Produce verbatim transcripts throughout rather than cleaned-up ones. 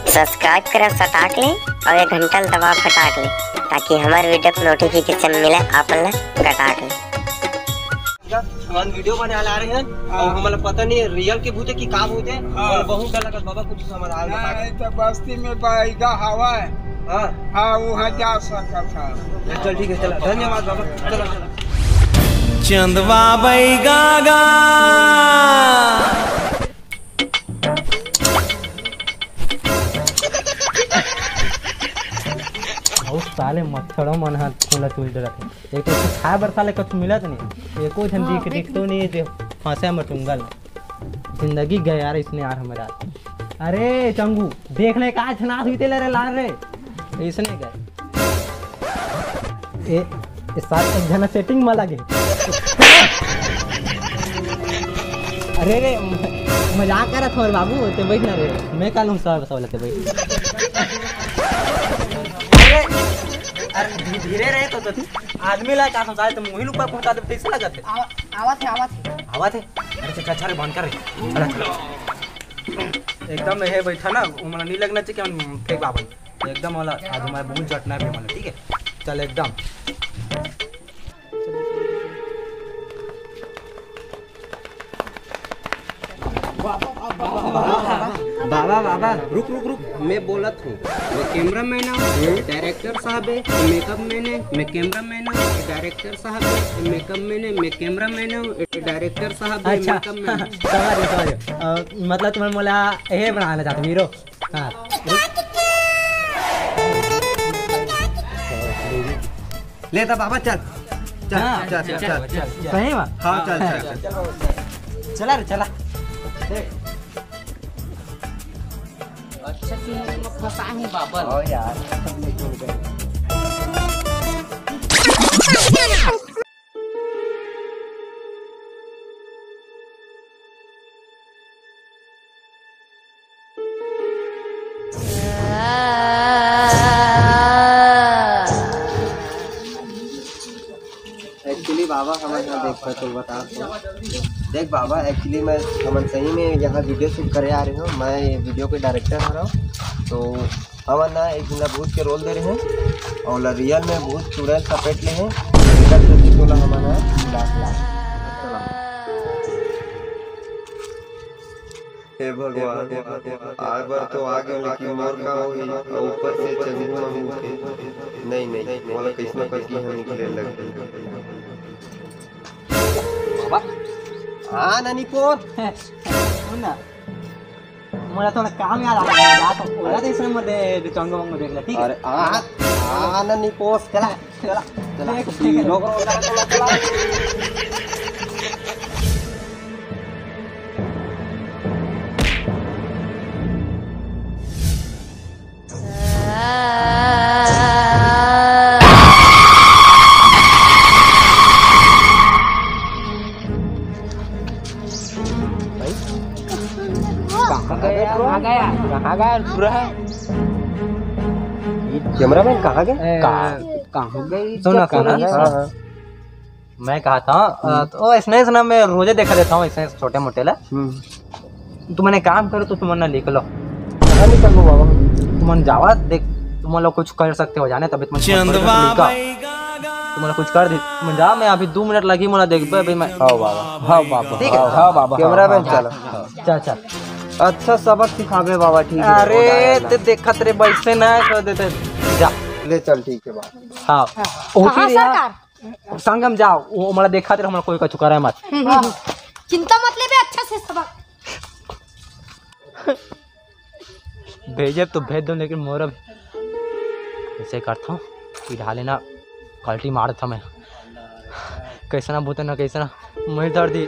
Subscribe करा सटाक ले अउ ये घंटा ल दबा फटाक ले, ताकि हमर वीडियो के नोटिफिकेशन मिले आप मन ल गटाक ले। हमन वीडियो बनाए ला रहे हैं और हमला पता नहीं रियल के भूत है कि का भूत है। और बहुत डर लगत बाबा, कुछ समझ आ रहा है। तो बस्ती में बैगा हवा है। हाँ। हाँ, वहाँ जा सकत है। चल ठीक है, चला, धन्यवाद बाबा, चला चला। चंदवा बैगा गा। अउ साले मच्छरों मन ह फूला चुल डरत हे। एक तो खाए बर साले कुछ मिलत नहीं, एको झन हाँ, दिख दिख तो नहीं जे फंसे हमर चुंगल। जिंदगी गए यार, इसने यार हमारा। अरे चंगू, देख ले का छनास हुई तेला रे लाल रे, इसने गए। ए, ए साथ एक जना सेटिंग में लगे। अरे रे, म-, मजाक करत हो बाबू, ते बैठ ना रे। मैं काल हूँ सर सवाल ते बैठ। अरे, अरे धी-, धीरे रहे तो, तो आदमी ला का समझाए, तुम वही ऊपर पहुंचा दे, कैसे लगा थे? आवा-, आवत है, आवत है। आवत है? अरे चल, चल, चल, बंद कर रे। चल, चल। एकदम हे बैठा ना, वो मला नहीं लगना चाहिए कि हम फेंक बाबन। एकदम वाला आज हमारे बहुत जटना है वाला, ठीक है? चल एकदम। बाबा, बाबा, रुक, रुक, रुक, मैं बोलत हूँ। मैं कैमरा मैन हूँ, डायरेक्टर साहब है, मेकअप मैन है, मैं कैमरा मैन हूँ, डायरेक्टर साहब है, मेकअप मैन है, मैं कैमरा मैन हूँ, डायरेक्टर साहब है, अच्छा, मेकअप मैन है। समझ गया, समझ गया। अ, मतलब तुम मोला ये बनाना चाहते हो, हीरो? हाँ। ले ता बाबा, चल। चल, हाँ, चल, चल, चल, चल। चल, चल। सही में? हाँ, चल, चल, चल। चला रे, चला। अच्छा, तू फंसा ही बाबा। ओ यार। एक्चुअली बाबा, हमन ह देख पाए तो बता दो। देख बाबा, एक्चुअली मैं, हमन सही में यहाँ वीडियो शूट करे आ रहे हो। मैं ये वीडियो के डायरेक्टर हो रहा हूँ, तो हमन ना एक झन ला भूत के रोल दे रहे हैं और ला रियल में भूत चुड़ैल सपेट ले हैं। इधर से भी तोला हमन ह डांट ला। चला। हे भगवान, आए बर तो आ गए, लेकिन मोर का होही? अउ ऊपर से चंगू मंगू के। नहीं, नहीं, मोला कइसनो करके यहाँ निकले लगही। बाबा, हाँ, ननी पोर। सुन ना, मोला थोड़ा काम याद आ गया, जा तो बोला था इसने, मुझे चंगो मंगो देख ले, ठीक है? अरे, आ, आ, ना, नहीं पोस, चला, चला, चला, ठीक है, ठीक है। लोग, लोग, चला, चला, चला। कहाँ गया? कहाँ गया? कहाँ गया पूरा? ये कैमरामैन कहाँ गए? ए, कहाँ? कहाँ गए? सुना, सुना, हाँ, हाँ। मैं कहा था, अ, तो ऐसने, ऐसने मैं रोजे देखा देता हूँ, ऐसने छोटे मोटे ला। हम्म। तुमन एक काम करो, तो तुमन ना निकलो। कहाँ निकलबो बाबा? तुमन जावा, देख, तुमन लोग कुछ कर सकते हो जाने, तभी तुमन चंदवा निकल। तुमन कुछ कर दे, तुमन जा, मैं अभी दो मिनट लगी, मोला देखबे अभी मैं। हाँ बाबा, हाँ बाबा, ठीक है? हाँ, हाँ बाबा, कैमरा हाँ, मैन हाँ, चलो। हाँ। चल, चल। अच्छा सबक सिखाबे बाबा, ठीक है। अरे, ते देखत रे, बैसे ना कर देते। जा। ले चल, ठीक है बाबा। हाँ। हाँ। ओके कहाँ भैया। सरकार? संगम जाओ, वो मोला देखा तेरे, हमरा कोई कछु करे मत। हम्म, हम्म। चिंता मत लेबे, अच्छा से सबक। भेजे तो भेज दो, लेकिन मोर अब ऐसे करता हूँ कि ढाले ना कल्टी मारता मैं। कैसना बोते ना कैसना, मैं दर्द ही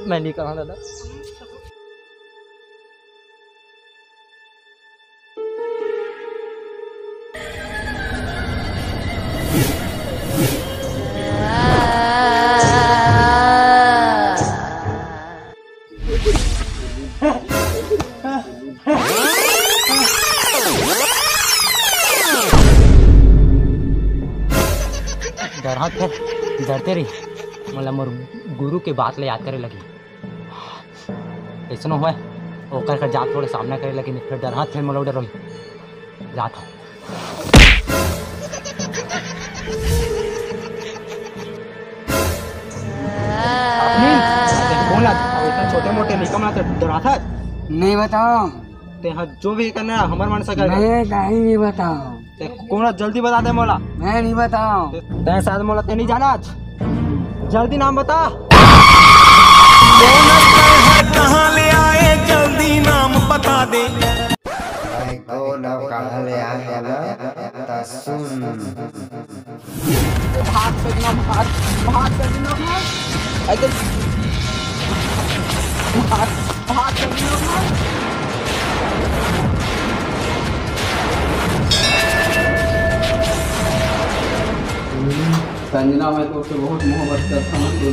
मैं नहीं कहा दादा। डरत फेर डरते रही, मोला मोर गुरु के बात ले याद करे लगी। अइसनो होय, ओकर कर जात थोड़े सामना करे, लेकिन फिर डर हाथ फिर मोला डर जात हो। कौन ला? इतना छोटे मोटे लइका मन ला डराथस? नहीं बताओ। ते हा जो भी करना है, हमर मन से कर। मैं काहे नहीं बताओ। ते कौन ला जल्दी बता दे मोला। मैं नहीं बताओ। ते, ते साथ मोला ते नहीं जाना आज। जल्दी नाम बता। कहाँ ले आए, जल्दी नाम बता दे। भाई, कौन नाम कहाँ ले आए है ना, त सुन। भाग सजना भाग, भाग सजना भाग। अगर भाग, भाग सजना भाग। संजना, मैं तोसे बहुत मोहब्बत करता हूँ। तू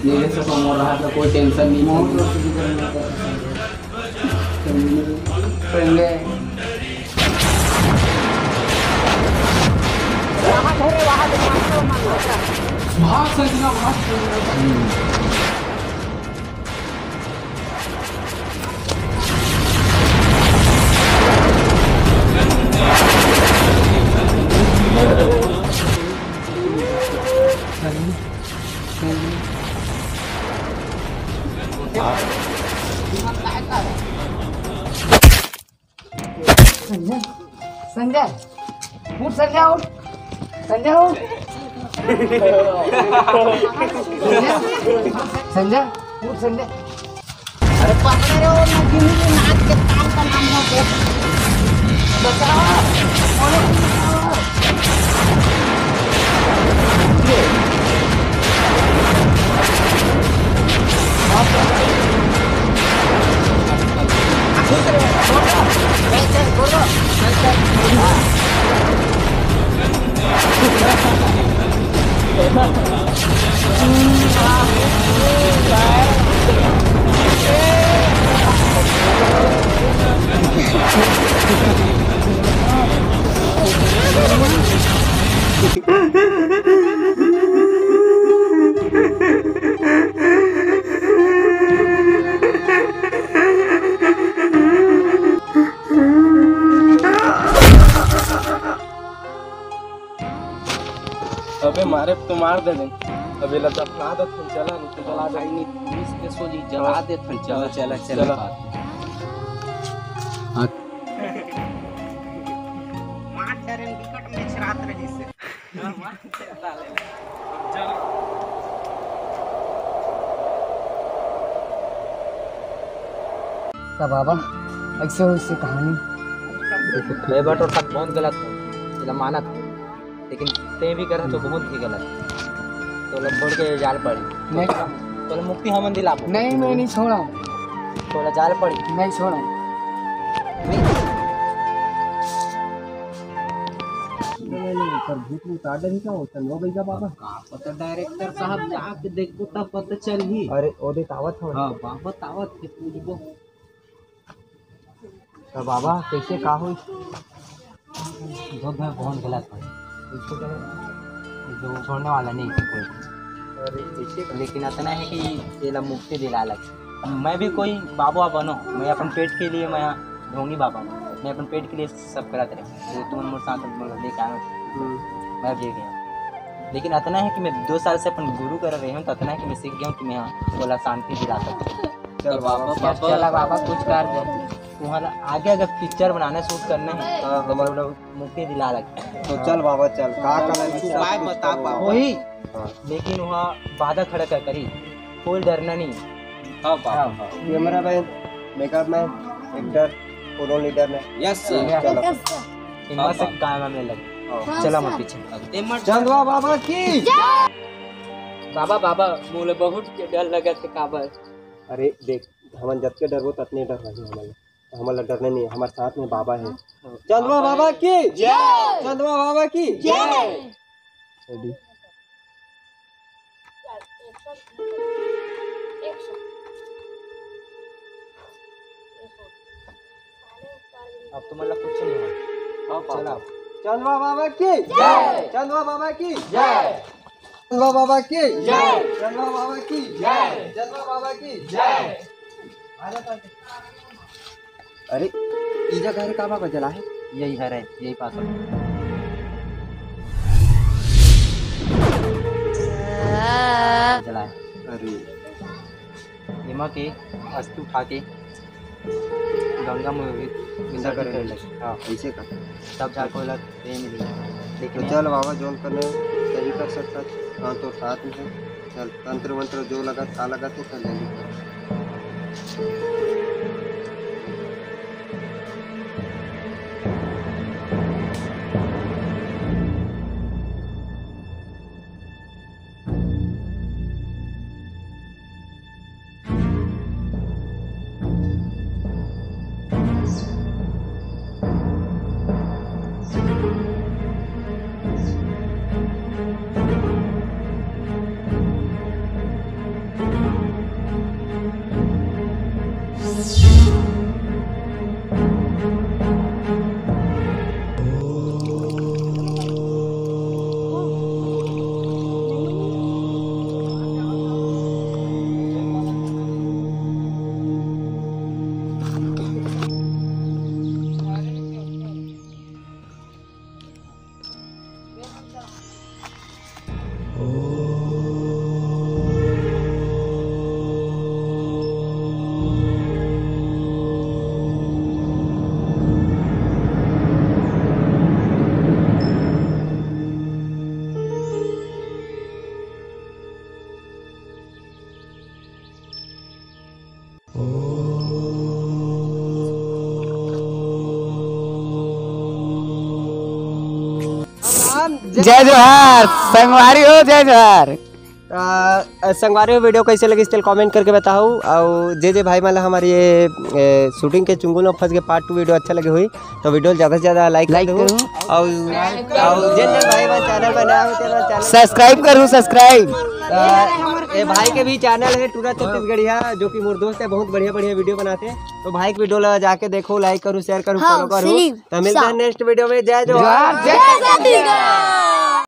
मेरे से तो मोर रहा था, कोई टेंशन नहीं। संजय, संजय, उठ संजय, उठ संजय, उठ। संजय, संजय, उठ संजय। अरे पकड़े रे, वो नगिनी के नाच के ताल का नाम हो के। बचाओ, अरे बचाओ। अबे मारे तो मार दे दे। अब एला दफना देथन, चला, नहीं तो जला दे। भाई, नहीं, पुलिस के सोझी जला देथन, चला, चला, चला। चला। हाँ। मार डरे बिकट में छरात रही से। त बाबा, ऐसे हो इससे कहानी। मैं बट और तक बहुत गलत हूँ, तेला मानत हूँ, लेकिन ते भी करे तो बहुत ही गलत। तोला छोड़ के जाल पड़ी। नहीं। तोला मुक्ति हमन दिलाबो। नहीं, मैं नहीं छोड़ा। तोला जाल पड़ी। नहीं छोड़ा। नहीं, नहीं, नहीं, पर भूत उतार दे का होता, नो भैया बाबा। का पता, डायरेक्टर साहब जाके देखबो तब पता चलही। अरे, ओदे तावत हो। हाँ, बाबा तावत के पूछबो। तो बाबा, कैसे का होई? जो मैं बहुत गलत है, इसको तो जो छोड़ने वाला नहीं है कोई। अरे, कैसे का? लेकिन इतना है कि तेला मुक्ति दिला लग। मैं भी कोई बाबा बनो, मैं अपन पेट के लिए मैं ढोंगी बाबा हूँ, मैं अपन पेट के लिए सब करत रहे। तो तुम मोर साथ मोला लेके आए हो, हम्म। मैं भी गया। लेकिन इतना है कि मैं दो साल से अपन गुरु कर रहे हूँ, तो इतना है कि मैं सीख गया हूँ कि मैं हाँ, बोला शांति दिला सकता हूँ। चल बाबा, बाबा। चला बाबा, कुछ कर दे। तुम्हारा आगे अगर पिक्चर बनाना, शूट करना है, हाँ, तो हमारा लोग मुक्ति दिला लगे। तो चल बाबा, चल। का करना है? उपाय बता बाबा। वही। हाँ। लेकिन वहाँ बाधा खड़ा कर करी, कोई डरना नहीं है। हाँ बाबा, हाँ। हाँ। Camera man, makeup man, actor, कोनो लीडर ने। Yes sir. चलो। हिम्मत से हाँ, काम में लगे। हाँ। चला मत पीछे। चंदवा बाबा की। बाबा, बाबा, मोला बहुत डर लगत हे काबर। अरे देख, हमन जतके डरबो ततने डर लगही हमन ला। हमन ला डरना नहीं, हमर साथ में बाबा है। चंदवा बाबा की जय। चंदवा बाबा की जय। Ready? अब तुमन ला कुछ नहीं होय। हाँ, चला। चंदवा बाबा की जय। चंदवा बाबा की जय। चंदवा बाबा की जय। चंदवा बाबा की जय। चंदवा बाबा की जय। अरे, ई जगह हरे, का बाबा जला है? यही हरे, यही पास है। जला है। अरे। एमा के अस्थि उठा के गंगा में वि-, विसर्जन करे लगे। हाँ। ऐसे का? तब जाके ओला दे मिली। लेकिन तो चल बाबा, जोन करने सही कर सकता, हाँ, तो साथ में है। चल, तंत्र मंत्र जो लगत, का लगत है, चल जल्दी कर। जय जोहार संगवारी हो, जय जोहार। आ, संगवारी हो, video कैसे लगिस तेला comment करके बताओ। और जे जे भाई मन ला हमर ये, ए, shooting के चुंगुल में फंस के part two video अच्छा लगे हुई तो video ला ज्यादा से ज्यादा like कर like दो। करो। और, और जे जे भाई मन channel पर नया होते हैं, channel subscribe करो, subscribe। आ, ए भाई के भी channel है टूरा छत्तीसगढ़िया, जो कि मोर दोस्त है, बहुत बढ़िया बढ़िया video बनाते हैं। तो भाई के video ला जाके देखो, like करो, share करो, हाँ, follow करो। सुनील तो मिलता है सा- next video में। जय जोहार। जय छत्तीसगढ़।